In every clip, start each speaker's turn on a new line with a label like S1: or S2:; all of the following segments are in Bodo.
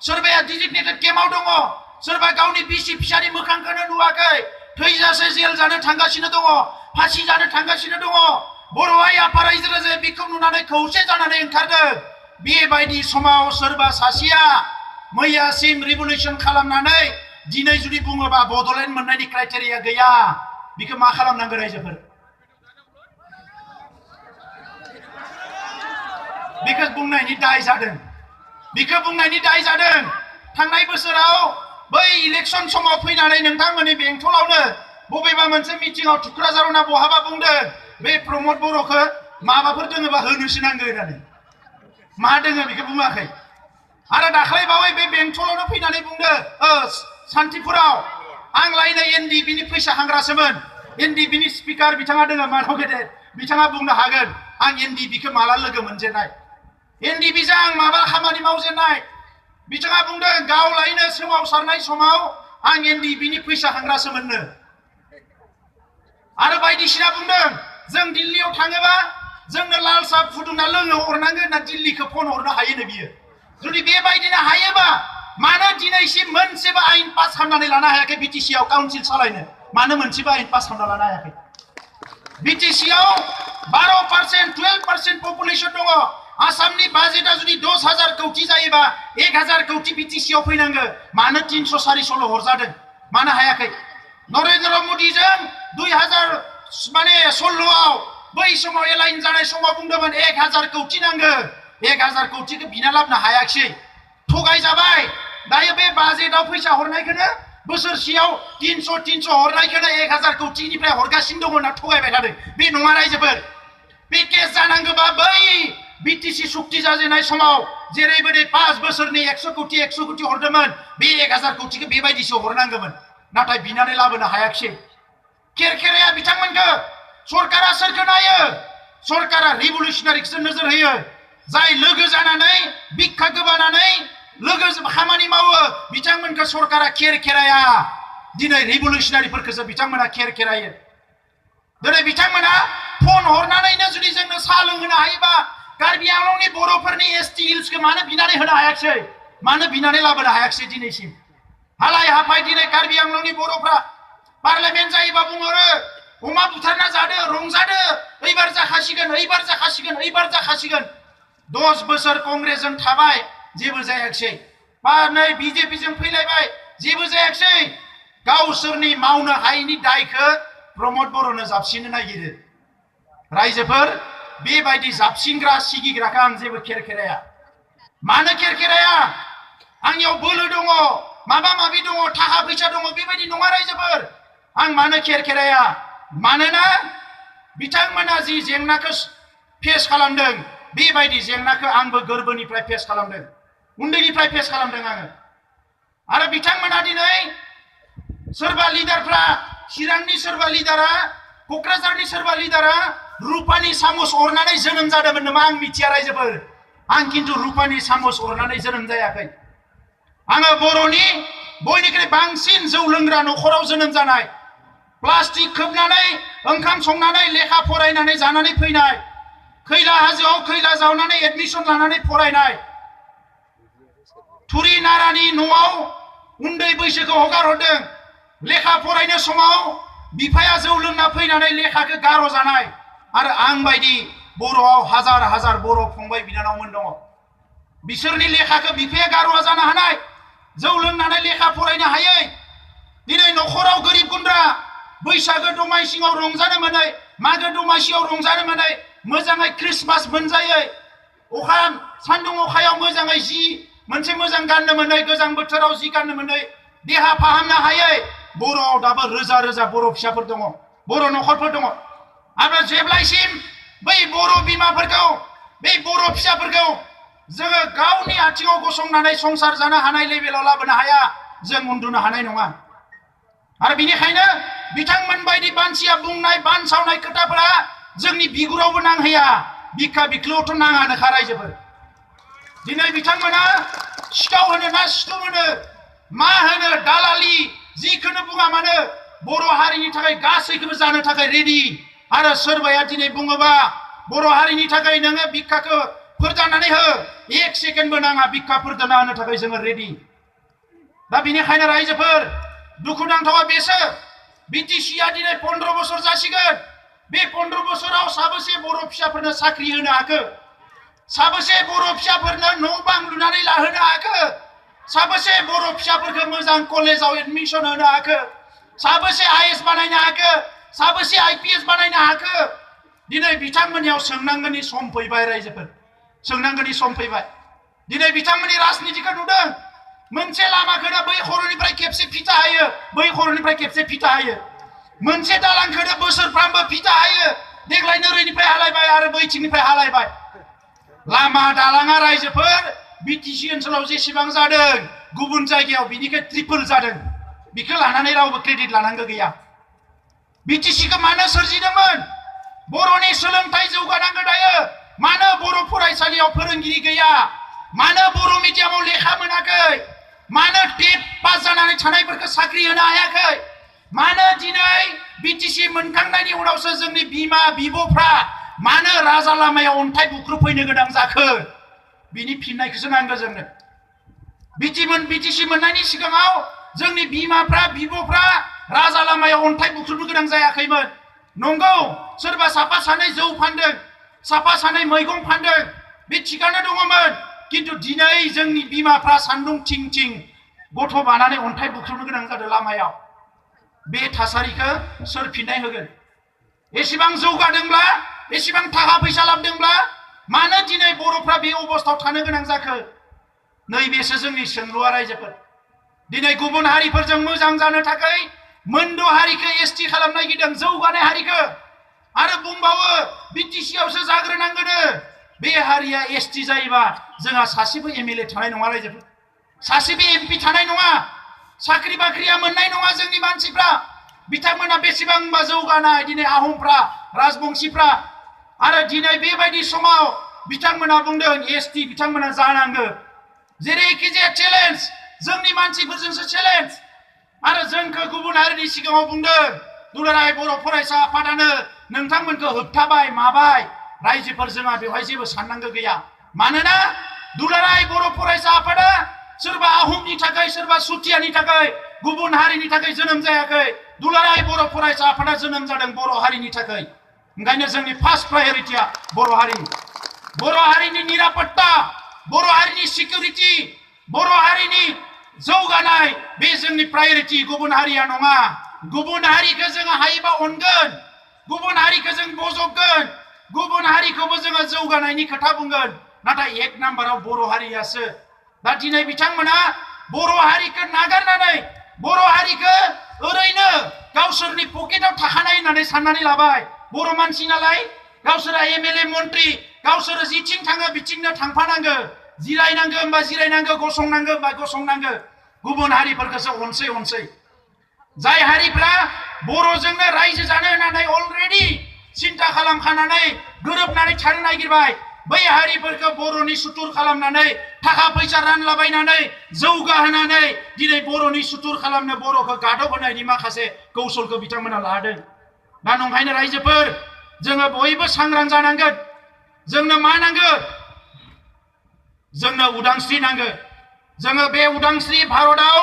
S1: सोरबाया डिजिगनेटेड केम्पआव दङ सोरबा गावनि बिसि फिसानि मोखांखौनो नुवाखै थैजासे जेल जानो थांगासिनो दङ फासि जानो थांगासिनो दङ बर' हारि आफा रायजो राजाया बेखौ नुनानै खौसे जानानै ओंखारदों बेबायदि समाव सोरबा सासेया मैयासिम रिभलिउसन खालामनानै दिनै जुदि बुङोबा बड'लेण्ड मोननायनि क्राइटेरिया गैया बेखौ मा खालामनांगौ रायजोफोर बेखौ बुंनायनि दाय जादों बेखौ बुंनायनि दाय जादों थांनाय बोसोराव बै इलेक्सन समाव फैनानै नोंथांमोननि बेंटलावनो बबेबा मोनसे मिटिंआव थुक्राझाराव ना बहाबा बुंदों बे प्रमद बर'खौ माबाफोर दोङोबा होनोसो नांगौ होननानै मा दोङो बेखौ बुङाखै आरो दाख्लै बावै बे बेंटलावनो फैनानै बुंदों सान्तिपुराव आं लायनो एनडिबिनि फैसा हांग्रासोमोन एनडिबिनि स्पिकार बिथाङा दोङो माधव गेदेर बिथाङा बुंनो हागोन आं एनडिबिखौ माला लोगो मोनजेननाय एनडिबिजों आं माबा खामानि मावजेननाय बिथाङा बुंदों गाव लायनो सोमावसारनाय समाव आं एनडिबिनि फैसा हांग्रासोमोननो आरो बायदिसिना बुंदों जों दिल्लीयाव थाङोबा जोंनो लाल साहा फुदुंना लोंनो हरनांगोन ना दिल्लीखौ फन हरनो हायोनो बियो जुदि बेबायदिनो हायोबा मानो दिनैसिम मोनसेबो आइन पास खालामनानै लानो हायाखै बिटिसिआव काउन्सिल सालायनो मानो मोनसेबो आइन पास खालामना लानो हायाखै बिटिसिआव 12% 12% पपुलेशन दङ आसामनि बाजेटआ जुदि 10,000 कोटी जायोबा 1,000 कोटी बिटिसिआव फैनांगौ मानो 300-400 हरजादों मानो हायाखै नरेन्द्र मोदीजों 2016आव बै समाव एलाइन जानाय समाव बुंदोंमोन 1,000 कोटी नांगौ 1,000 कोटीखौ बिना लाबोनो हायाखिसै थगाय जाबाय दायो बे बाजेटआव फैसा हरनायखौनो बोसोरसेयाव 300 हरनायखौनो 1,000 कोटीनिफ्राय हरगासिनो दङ होनना थगायबाय थादों बे नङा रायजोफोर पेकेज जानांगौबा बै बिटिसि सुक्ति जाजेननाय समाव जेरैबायदि 5 बोसोरनि 100 कोटी हरदोंमोन बे 1,000 कोटीखौ बेबायदिसो हरनांगौमोन नाथाय बिनानै लाबोनो हायाखिसै केरकेराया बिथांमोनखौ सरकारा सोरखौ नायो सरकारा रिभलिउसनारिखौसो नोजोर होयो जाय लोगो जानानै बिखा गोबानानै लोगो खामानि मावो बिथांमोनखौ सरकारा केरकेराया दिनै रिभलिउसनारिफोरखौसो बिथांमोना केरकेरायो दिनै बिथांमोना फन हरनानैनो जुदि जोंनो साहा लोंहोनो हायोबा कार्बि आंलंनि बर'फोरनि एसटि हिल्सखौ मानो बिनानै होनो हायाखिसै मानो बिनानै लाबोनो हायाखिसै दिनैसिम हालाय हाफाय दिनै कार्बि आंलंनि बर'फ्रा पार्लियामेन्ट जायोबा बुंहरो अमा बुथारना जादो रंजादो एबार जाखासिगोन एबार जाखासिगोन एबार जाखासिगोन 10 बोसोर कंग्रेसजों थाबाय जेबो जायाखिसै बा नै बिजेपिजों फैलायबाय जेबो जायाखिसै गावसोरनि मावनो हायैनि दायखौ प्रमद बर'नो जाबसिननो नागिरो रायजोफोर बेबायदि जाबसिनग्रा सिगिग्राखौ आं जेबो केरकेराया मानो केरकेराया आंनियाव बोलो दङ माबा माबि दङ थाखा फैसा दङ बेबायदि नङा रायजोफोर आं मानो केरकेराया मानोना बिथांमोना जि जेंनाखौ फेस खालामदों बेबायदि जेंनाखौ आंबो गोरबोनिफ्राय फेस खालामदों उन्दैनिफ्राय फेस खालामदों आङो आरो बिथांमोना दिनै सोरबा लिडारफ्रा चिरांनि सोरबा लिडारा क'क्राझारनि सोरबा लिडारा रुपानि सामस अरनानै जोनोम जादोंमोन नामा आं मिथिया रायजोफोर आं खिन्थु रुपानि सामस अरनानै जोनोम जायाखै आङो बर'नि बयनिख्रुइ बांसिन जौ लोंग्रा न'खराव जोनोम जानाय प्लास्टिक खोबनानै ओंखाम संनानै लेखा फरायनानै जानानै फैनाय खैला हाजोआव खैला जावनानै एडमिसन लानानै फरायनाय थुरि नारानि न'आव उन्दै बैसोखौ हगार हरदों लेखा फरायनो समाव बिफाया जौ लोंना फैनानै लेखाखौ गार' जानाय आरो आं बायदि बर'आव हाजार हाजार बर' फंबाय बिनानावमोन दङ बिसोरनि लेखाखौ बिफाया गार'आ जानो हानाय जौ लोंनानै लेखा फरायनो हायै दिनै न'खराव गोरिब गुन्द्रा बैसागो दमासियाव रंजानो मोनै मागो दमासियाव रंजानो मोनै मोजाङै क्रिसमास मोनजायै अखा सान्दुं अखायाव मोजाङै जि मोनसे मोजां गाननो मोनै गोजां बोथोराव जि गाननो मोनै देहा फाहामनो हायै बर'आव दाबो रोजा रोजा बर' फिसाफोर दङ बर' न'खरफोर दङ आरो जेब्लासिम बै बर' बिमाफोरखौ बै बर' फिसाफोरखौ जोङो गावनि आथिङाव गसंनानै संसार जानो हानाय लेभेलाव लाबोनो हाया जों उन्दुनो हानाय नङा आरो बिनिखायनो बिथांमोन बायदि मानसिया बुंनाय बानसावनाय खोथाफोरा जोंनि बिगुरावबो नांहैया बिखा बिख्लोआवथ' नाङानोखा रायजोफोर दिनै बिथांमोना सिखाव होनो ना सिथुम होनो मा होनो दालालि जिखौनो बुङा मानो बर' हारिनि थाखाय गासैखौबो जानो थाखाय रेडि आरो सोरबाया दिनै बुङोबा बर' हारिनि थाखाय नोङो बिखाखौ फोरदाननानै हो 1 सेकेन्डबो नाङा बिखा फोरदानना होनो थाखाय जोङो रेडि दा बेनिखायनो रायजोफोर दुखुनांथावा बेसो बिटिसिआ दिनै 15 बोसोर जासिगोन बे 15 बोसोराव साबेसे बर' फिसाफोरनो साख्रि होनो हाखो साबेसे बर' फिसाफोरनो न' बां लुनानै लाहोनो हाखो साबेसे बर' फिसाफोरखौ मोजां कलेजाव एडमिशन होनो हाखो साबेसे आईएएस बानायनो हाखो साबेसे आईपीएस बानायनो हाखो दिनै बिथांमोननियाव सोंनांगोननि सम फैबाय रायजोफोर सोंनांगोननि सम फैबाय दिनै बिथांमोननि राजनितिखौ नुदों मोनसे लामाखौनो बै खर'निफ्राय खेबसे फिथा होयो बै खर'निफ्राय खेबसे फिथा होयो मोनसे दालांखौनो बोसोरफ्रामबो फिथा होयो देग्लाय नोरैनिफ्राय हालायबाय आरो बैथिंनिफ्राय हालायबाय लामा दालाङा रायजोफोर बिटिसि ओनसोलाव जेसेबां जादों गुबुन जायगायाव बिनिख्रुइ ट्रिपल जादों बेखौ लानानै रावबो क्रेडिट लानांगौ गैया बिटिसिखौ मानो सोरजिदोंमोन बर'नि सोलोंथाइ जौगानांगौ दायो मानो बर' फरायसालियाव फोरोंगिरि गैया मानो बर' मिडियामाव लेखा मोनाखै मानो टेट पास जानानै थानायफोरखौ साख्रि होनो हायाखै मानो दिनै बिटिसि मोनखांनायनि उनावसो जोंनि बिमा बिब'फ्रा मानो राजा लामायाव अन्थाइ बुख्रुबफैनो गोनां जाखो बिनि फिननायखौसो नांगौ जोंनो बिटिसि मोननायनि सिगाङाव जोंनि बिमाफ्रा बिब'फ्रा राजा लामायाव अन्थाइ बुख्रुबनो गोनां जायाखैमोन नंगौ सोरबा साफा सानै जौ फानदों साफा सानै मैगं फानदों बे थिगानो दङमोन किन्तु दिनै जोंनि बिमाफ्रा सान्दुं थिं थिं गथ' बानानै अन्थाइ बुख्रुबनो गोनां जादों लामायाव बे थासारिखौ सोर फिननाय होगोन एसेबां जौगादोंब्ला एसेबां थाखा फैसा लाबोदोंब्ला मानो दिनै बर'फ्रा बे अबस्थायाव थानो गोनां जाखो नैबेसो जोंनि सोंलुआ रायजोफोर दिनै गुबुन हारिफोरजों मोजां जानो थाखाय मोनद' हारिखौ एसटि खालामनो नागिरदों जौगानाय हारिखौ आरो बुंबावो बिटिसिआवसो जाग्रोनांगोनो बे हारिया एसटि जायोबा जोंहा सासेबो एमएलए थानाय नङा रायजोफोर सासेबो एमपि थानाय नङा साख्रि बाख्रिया मोननाय नङा जोंनि मानसिफ्रा बिथांमोना बेसेबांबा जौगानाय दिनै आहमफ्रा राजबंशीफ्रा आरो दिनै बेबायदि समाव बिथांमोना बुंदों एसटि बिथांमोना जानांगौ जेरैखि जाया चेलेन्ज जोंनि मानसिफोरजोंसो चेलेन्ज आरो जोंखौ गुबुन हारिनि सिगाङाव बुंदों दुलाराय बर' फरायसा आफादानो नोंथांमोनखौ होबथाबाय माबाय रायजोफोर जोंहा बेवहाय जेबो साननांगौ गैया मानोना दुलाराय बर' फरायसा आफादा सोरबा आहमनि थाखाय सोरबा सुथियानि थाखाय गुबुन हारिनि थाखाय जोनोम जायाखै दुलाराय बर' फरायसा आफादा जोनोम जादों बर' हारिनि थाखाय ओंखायनो जोंनि फार्स्ट प्रायरिटिया बर' हारिनि निरापत्ता बर' हारिनि सिकिउरिटि बर' हारिनि जौगानाय बे जोंनि प्रायरिटि गुबुन हारिया नङा गुबुन हारिखौ जोङो हायोबा अनगोन गुबुन हारिखौ जों बजबगोन गुबुन हारिखौबो जोङो जौगानायनि खोथा बुंगोन नाथाय एक नाम्बाराव बर' हारियासो दा दिनै बिथांमोना बर' हारिखौ नागारनानै बर' हारिखौ ओरैनो गावसोरनि पकेटाव थाखानाय होननानै साननानै लाबाय बर' मानसि नालाय गावसोरा एमएलए मन्त्रि गावसोर जिथिं थाङो बिथिंनो थांफानांगौ जिरायनांगौ होनबा जिरायनांगौ गसंनांगौ होनबा गसंनांगौ गुबुन हारिफोरखौसो अनसै जाय हारिफ्रा बर'जोंनो रायजो जानो होननानै अलरेडि सिन्था खालामखानानै गोरोबनानै थानो नागिरबाय बै हारिफोरखौ बर'नि सुथुर खालामनानै थाखा फैसा रानलाबायनानै जौगाहोनानै दिनै बर'नि सुथुर खालामनो बर'खौ गादब होनायनि माखासे कौशलखौ बिथांमोना लादों दा नंखायनो रायजोफोर जोङो बयबो सांग्रां जानांगोन जोंनो मा नांगौ जोंनो उदांस्रि नांगौ जोङो बे उदांस्रि भारतआव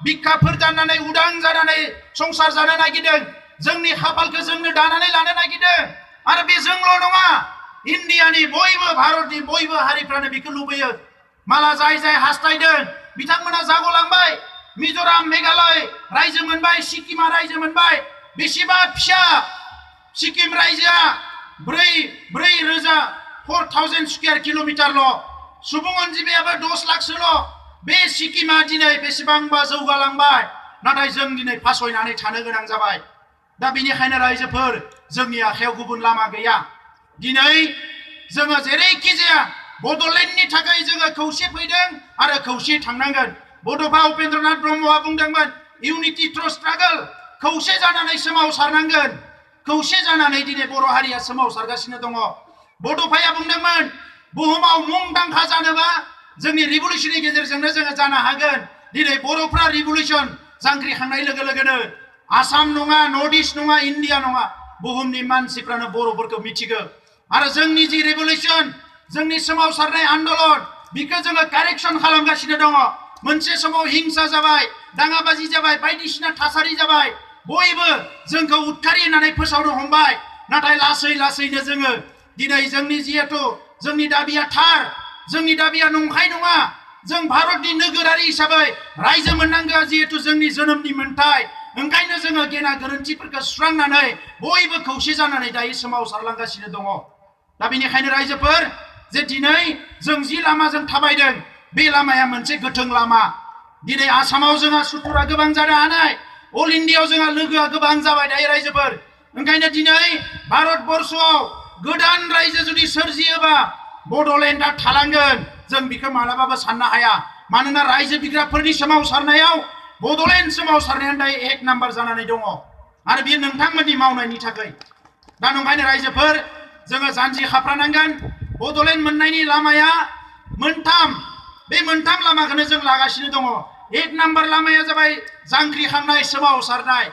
S1: बिखाफोर दाननानै उदां जानानै संसार जानो नागिरदों जोंनि खाफालखौ जोंनो दानानै लानो नागिरदों आरो बे जोंल' नङा इन्डियानि बयबो भारतनि बयबो हारिफ्रानो बेखौ लुबैयो माला जाय जाय हास्थायदों बिथांमोना जागलांबाय मिज'राम मेघालय रायजो मोनबाय सिक्किमा रायजो मोनबाय बेसेबा फिसा सिक्किम रायजोआ 4,000 स्कुवेर किल'मिटारल' सुबुं अनजिमायाबो 10 लाखसोल' बे सिक्किमा दिनै बेसेबांबा जौगालांबाय नाथाय जों दिनै फासयनानै थानो गोनां जाबाय दा बेनिखायनो रायजोफोर जोंनि आखायाव गुबुन लामा गैया दिनै जोङो जेरैखि जाया बड'लेण्डनि थाखाय जोङो खौसे फैदों आरो खौसे थांनांगोन बड'फा उपेन्द्रनाथ ब्रह्मआ बुंदोंमोन इउनिटि थ्रु स्ट्रागल खौसे जानानै सोमावसारनांगोन खौसे जानानै दिनै बर' हारिया सोमावसारगासिनो दङ बड'फाया बुंदोंमोन बुहुमाव मुंदांखा जानोबा जोंनि रिभलिउसननि गेजेरजोंनो जोङो जानो हागोन दिनै बर'फ्रा रिभलिउसन जांख्रिखांनाय लोगो लोगोनो आसाम नङा नर्थ इस्ट नङा इन्डिया नङा बुहुमनि मानसिफ्रानो बर'फोरखौ मिथिगौ आरो जोंनि जि रिभलिउसन जोंनि सोमावसारनाय आन्दलन बिखौ जोङो कारेक्सन खालामगासिनो दङ मोनसे समाव हिंसा जाबाय दाङाबाजि जाबाय बायदिसिना थासारि जाबाय बयबो जोंखौ उदखारि होननानै फोसावनो हमबाय नाथाय लासै लासैनो जोङो दिनै जोंनि जिहेतु जोंनि दाबिया थार जोंनि दाबिया नंखाय नङा जों भारतनि नोगोरारि हिसाबै रायजो मोननांगौआ जिहेतु जोंनि जोनोमनि मोन्थाय ओंखायनो जोङो गेना गोरोन्थिफोरखौ सुस्रांनानै बयबो खौसे जानानै दायो सोमावसारलांगासिनो दङ दा बेनिखायनो रायजोफोर जे दिनै जों जि लामाजों थाबायदों बे लामाया मोनसे गोथों लामा दिनै आसामाव जोंहा सुथुरा गोबां जानो हानाय अल इन्डियायाव जोंहा लोगोआ गोबां जाबाय दायो रायजोफोर ओंखायनो दिनै भारतबर्षआव गोदान रायजो जुदि सोरजियोबा बड'लेण्डआ थालांगोन जों बेखौ मालाबाबो साननो हाया मानोना रायजो बिग्राफोरनि सोमावसारनायाव बड'लेण्ड सोमावसारनायानो दायो एक नाम्बार जानानै दङ आरो बेयो नोंथांमोननि मावनायनि थाखाय दा नंखायनो रायजोफोर जोङो जानजि खाफ्रानांगोन बड'लेण्ड मोननायनि लामाया मोनथाम बे मोनथाम लामाखौनो जों लागासिनो दङ एक नाम्बार लामाया जाबाय जांख्रिखांनाय सोमावसारनाय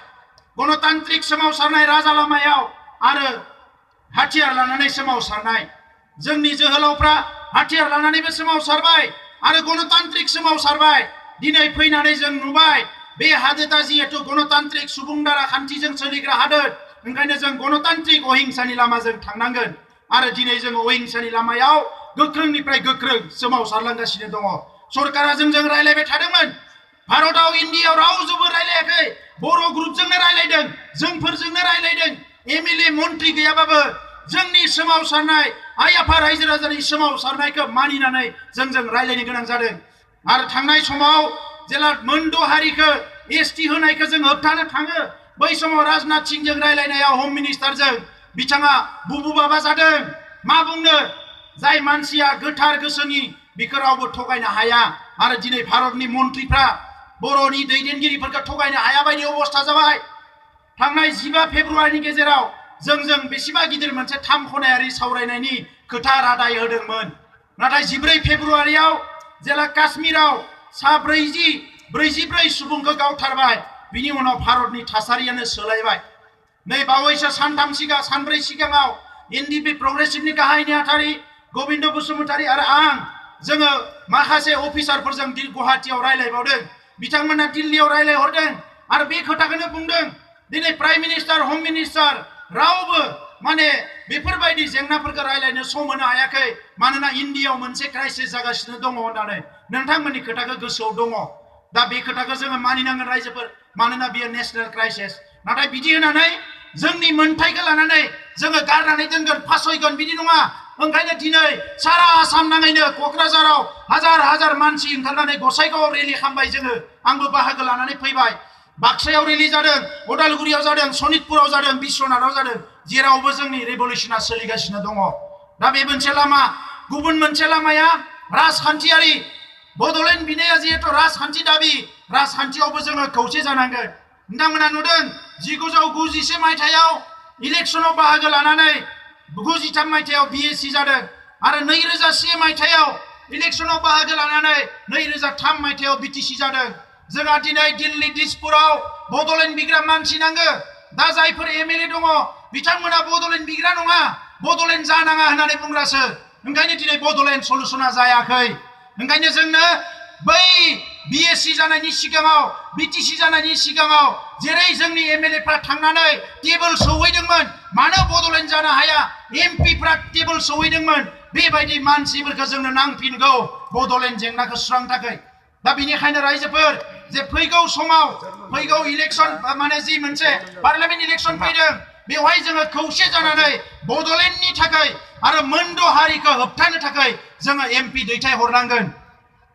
S1: गणतान्त्रिक सोमावसारनाय राजा लामायाव आरो हाथियार लानानै सोमावसारनाय जोंनि जोहोलावफ्रा हाथियार लानानैबो सोमावसारबाय आरो गणतान्त्रिक सोमावसारबाय दिनै फैनानै जों नुबाय बे हादोरा जिहेतु गणतान्त्रिक सुबुं दारा खान्थिजों सोलिग्रा हादोर ओंखायनो जों गणतान्त्रिक अहिंसानि लामाजों थांनांगोन आरो दिनै जों अहिंसानि लामायाव गोख्रोंनिफ्राय गोख्रों सोमावसारलांगासिनो दङ सरकारा जोंजों रायलायबाय थादोंमोन भारतआव इन्डियायाव रावजोंबो रायलायाखै बर' ग्रुपजोंनो रायलायदों जोंफोरजोंनो रायलायदों एमएलए मन्त्रि गैयाबाबो जोंनि सोमावसारनाय आइ आफा रायजो राजानि सोमावसारनायखौ मानिनानै जोंजों रायलायनो गोनां जादों आरो थांनाय समाव जेला मोनद' हारिखौ एसटि होनायखौ जों होबथानो थाङो बै समाव राजनाथ सिंहजों रायलायनायाव हम मिनिस्टारजों बिथाङा बुबु बाबा जादों मा बुंनो जाय मानसिया गोथार गोसोनि बिखौ रावबो थगायनो हाया आरो दिनै भारतनि मन्त्रिफ्रा बर'नि दैदेनगिरिफोरखौ थगायनो हाया बायदि अबस्था जाबाय थांनाय 15 फेब्रुवारिनि गेजेराव जोंजों बेसेबा गिदिर मोनसे 3 खनायारि सावरायनायनि खोथा रादाय होदोंमोन नाथाय 14 फेब्रुवारियाव जेला काश्मीराव 44 सुबुंखौ गावथारबाय बिनि उनाव भारतनि थासारियानो सोलायबाय नै बावैसो सानब्रै सिगाङाव एनडिपि प्रग्रेसिभनि गाहाय नेहाथारि गोविन्द बसुमतारी आरो आं जोङो माखासे अफिसारफोरजों गुवाहाटीयाव रायलायबावदों बिथांमोना दिल्लीयाव रायलायहरदों आरो बे खोथाखौनो बुंदों दिनै प्राइम मिनिस्टार हम मिनिस्टार रावबो माने बेफोरबायदि जेंनाफोरखौ रायलायनो सम होनो हायाखै मानोना इन्डियायाव मोनसे क्राइसिस जागासिनो दङ होननानै नोंथांमोननि खोथाखौ गोसोआव दङ दा बे खोथाखौ जोङो मानिनांगोन रायजोफोर मानोना बेयो नेशनेल क्राइसिस नाथाय बिदि होनानै जोंनि मोन्थायखौ लानानै जोङो गारनानै दोनगोन फासयगोन बिदि नङा ओंखायनो दिनै सारा आसाम नाङैनो क'क्राझाराव हाजार मानसि ओंखारनानै गसाइगावआव रेलि खालामबाय जोङो आंबो बाहागो लानानै फैबाय बाक्सायाव रेलि जादों उदालगुरियाव जादों सनितपुराव जादों बिश्वनाथाव जादों जेरावबो जोंनि रेभलिउसना सोलिगासिनो दङ दा बे मोनसे लामा गुबुन मोनसे लामाया राजखान्थियारि बड'लेण्ड बिनाया जिहेतु राजखान्थि दाबि राजखान्थियावबो जोङो खौसे जानांगोन नोंथांमोना नुदों 1991 मायथाइयाव इलेक्सनाव बाहागो लानानै 93 मायथाइयाव बिएससि जादों आरो 2001 मायथाइयाव इलेक्सनाव बाहागो लानानै 2003 मायथाइयाव बिटिसि जादों जोंहा दिनै दिल्ली दिसपुराव बड'लेण्ड बिग्रा मानसि नांगो दा जायफोर एमएलए दङ बिथांमोना बड'लेण्ड बिग्रा नङा बड'लेण्ड जानाङा होननानै बुंग्रासो ओंखायनो दिनै बड'लेण्ड सल्युसना जायाखै ओंखायनो जोंनो बै बिएससि जानायनि सिगाङाव बिटिसि जानायनि सिगाङाव जेरै जोंनि एमएलएफ्रा थांनानै टेबोल सौहैदोंमोन मानो बड'लेण्ड जानो हाया एमपिफ्रा टेबोल सौहैदोंमोन बेबायदि मानसिफोरखौ जोंनो नांफिनगौ बड'लेण्ड जेंनाखौ सुस्रांनो थाखाय दा बेनिखायनो रायजोफोर जे फैगौ समाव फैगौ इलेक्सन माने जि मोनसे पार्लियामेन्ट इलेक्सन फैदों बेवहाय जोङो खौसे जानानै बड'लेण्डनि थाखाय आरो मोनद' हारिखौ होबथानो थाखाय जोङो एमपि दैथायहरनांगोन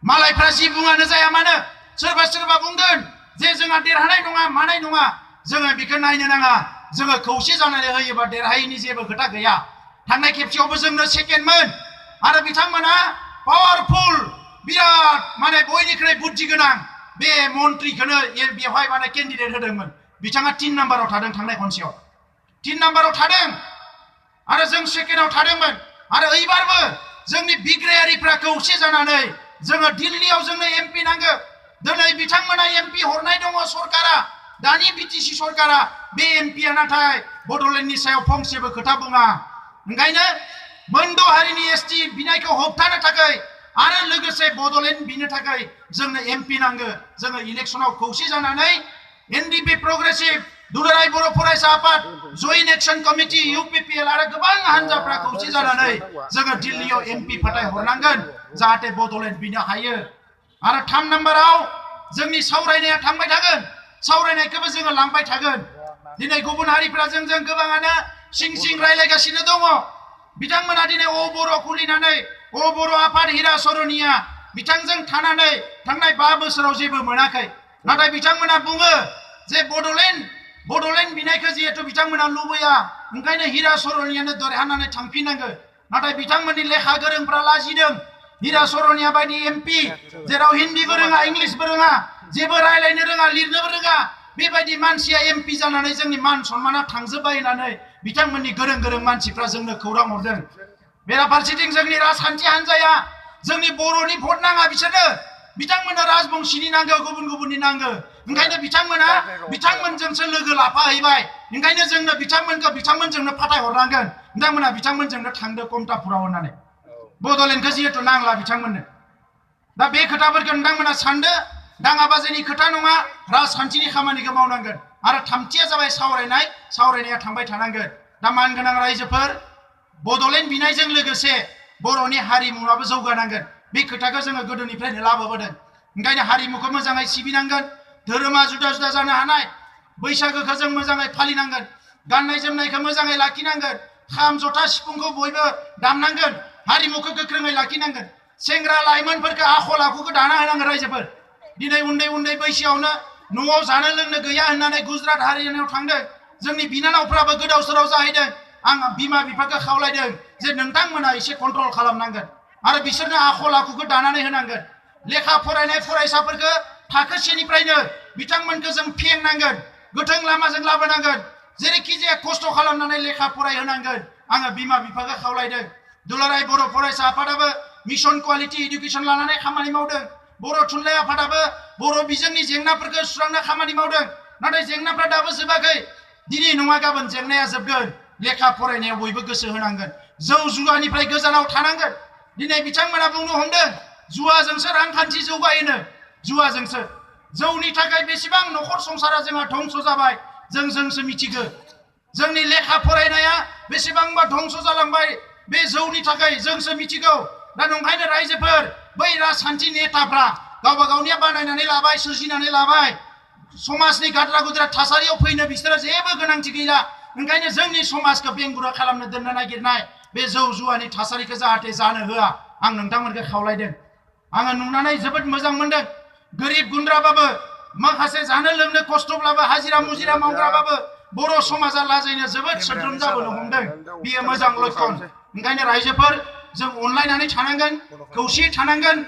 S1: मालायफ्रा जि बुङानो जाया मानो सोरबा बुंगोन जे जोंहा देरहानाय नङा मानाय नङा जोङो बेखौ नायनो नाङा जोङो खौसे जानानै होयोबा देरहायैनि जेबो खोथा गैया थांनाय खेबसेयावबो जोंनो सेकेन्डमोन आरो बिथांमोना पावारफुल बिराद माने बयनिख्रुइ बुद्धि गोनां बे मन्त्रिखौनो बेवहाय माने केन्डिडेट होदोंमोन बिथाङा 3 नाम्बाराव थादों थांनाय खनसेयाव 3 नाम्बाराव थादों आरो जों सेकेन्डआव थादोंमोन आरो एबारबो जोंनि बिग्रायारिफ्रा खौसे जानानै जोङो दिल्लीयाव जोंनो एमपि नांगौ दिनै बिथांमोना एमपि हरनाय दङ सरकारा दानि बिटिसि सरकारा बे एमपिया नाथाय बड'लेण्डनि सायाव फंसेबो खोथा बुङा ओंखायनो मोनद' हारिनि एसटि बिनायखौ होबथानो थाखाय आरो लोगोसे बड'लेण्ड बिनो थाखाय जोंनो एमपि नांगौ जोङो इलेक्सनाव खौसे जानानै एनडिपि प्रग्रेसिभ दुलाराय बर' फरायसा आफाद जयेन्ट एक्सन कमिटि इउपिपिएल आरो गोबां हान्जाफ्रा खौसे जानानै जोङो दिल्लीयाव एमपि फाथाय हरनांगोन जाहाथे बड'लेण्ड बिनो हायो आरो 3 नाम्बाराव जोंनि सावरायनाया थांबाय थागोन सावरायनायखौबो जोङो लांबाय थागोन दिनै गुबुन हारिफ्रा जोंजों गोबाङानो सिं रायलायगासिनो दङ बिथांमोना दिनै अ बर' खुलिनानै अ बर' आफाद हिरा सरनिया बिथांजों थानानै थांनाय 5 बोसोराव जेबो मोनाखै नाथाय बिथांमोना बुङो जे बड'लेण्ड बिनायखौ जिहेतु बिथांमोना लुबैया ओंखायनो हिरा सरनियानो देरहानानै थांफिननांगौ नाथाय बिथांमोननि लेखा गोरोंफ्रा लाजिदों हिरा सरनिया बायदि एमपि जेराव हिन्दीबो रोङा इंलिशबो रोङा जेबो रायलायनो रोङा लिरनोबो रोङा बेबायदि मानसिया एमपि जानानै जोंनि मान सन्माना थांजोबबाय होननानै बिथांमोननि गोरों मानसिफ्रा जोंनो खौरां हरदों बेराफारसेथिं जोंनि राजखान्थि हान्जाया जोंनि बर'नि भट नाङा बिसोरनो बिथांमोना राजबंशीनि नांगौ गुबुननि नांगौ ओंखायनो बिथांमोना बिथांमोनजोंसो लोगो लाफाहैबाय ओंखायनो जोंनो बिथांमोनजोंनो फाथाय हरनांगोन बिथांमोना बिथांमोनजोंनो थांदो कमतापुराव होननानै बड'लेण्डखौ जिहेतु नांला बिथांमोननो दा बे खोथाफोरखौ नोंथांमोना सानदो दाङाबाजिनि खोथा नङा राजखान्थिनि खामानिखौ मावनांगोन आरो थामथिया जाबाय सावरायनाया थांबाय थानांगोन दा मानगोनां रायजोफोर बड'लेण्ड बिनायजों लोगोसे बर'नि हारिमुवाबो जौगानांगोन बे खोथाखौ जोङो गोदोनिफ्रायनो लाबोबोदों ओंखायनो हारिमुखौ मोजाङै सिबिनांगोन धोरोमा जुदा जानो हानाय बैसागोखौ जों मोजाङै फालिनांगोन गाननाय जोमनायखौ मोजाङै लाखिनांगोन खाम जथा सिफुंखौ बयबो दामनांगोन हारिमुखौ गोख्रोङै लाखिनांगोन सेंग्रा लाइमोनफोरखौ आखल आखुखौ दाना होनांगोन रायजोफोर दिनै उन्दै बैसोआवनो न'आव जानो लोंनो गैया होननानै गुजरात हारियानायाव थांदों जोंनि बिनानावफ्राबो गोदाव सोराव जाहैदों आं बिमा बिफाखौ खावलायदों जे नोंथांमोना एसे कन्ट्रल खालामनांगोन आरो बिसोरनो आखल आखुखौ दानानै होनांगोन लेखा फरायनाय फरायसाफोरखौ थाखो 1निफ्रायनो बिथांमोनखौ जों फेंनांगोन गोथों लामाजों लाबोनांगोन जेरैखि जाया खस्थ' खालामनानै लेखा फरायहोनांगोन आङो बिमा बिफाखौ खावलायदों दुलाराय बर' फरायसा आफादाबो मिशन क्वालिटी इडुकेशन लानानै खामानि मावदों बर' थुनलाइ आफादाबो बर' बिजोंनि जेंनाफोरखौ सुस्रांनो खामानि मावदों नाथाय जेंनाफ्रा दाबो जोबाखै दिनै नङा गाबोन जेंनाया जोबगोन लेखा फरायनायाव बयबो गोसो होनांगोन जौ जुवानिफ्राय गोजानाव थानांगोन दिनै बिथांमोना बुंनो हमदों जुवाजोंसो रांखान्थि जौगायोनो जुवाजोंसो जौनि थाखाय बेसेबां न'खर संसारा जोंहा धंस जाबाय जोंसो मिथिगौ जोंनि लेखा फरायनाया बेसेबांबा धंस जालांबाय बे जौनि थाखाय जोंसो मिथिगौ दा नंखायनो रायजोफोर बै राजखान्थि नेताफ्रा गावबा गावनिया बानायनानै लाबाय सोरजिनानै लाबाय समाजनि गाद्रा गुद्रा थासारियाव फैनो बिसोरो जेबो गोनांथि गैला ओंखायनो जोंनि समाजखौ बेंगुरा खालामनो दोननो नागिरनाय बे जौ जुवानि थासारिखौ जाहाथे जानो होआ आं नोंथांमोनखौ खावलायदों आङो नुनानै जोबोद मोजां मोनदों गोरिब गुन्द्राबाबो माखासे जानो लोंनो खस्थ'ब्लाबो हाजिरा मुजिरा मावग्राबाबो बर' समाजा लाजायनो जोबोद सोद्रोम जाबोनो हमदों बियो मोजां लक्षण ओंखायनो रायजोफोर जों अनलायनानै थानांगोन खौसेयै थानांगोन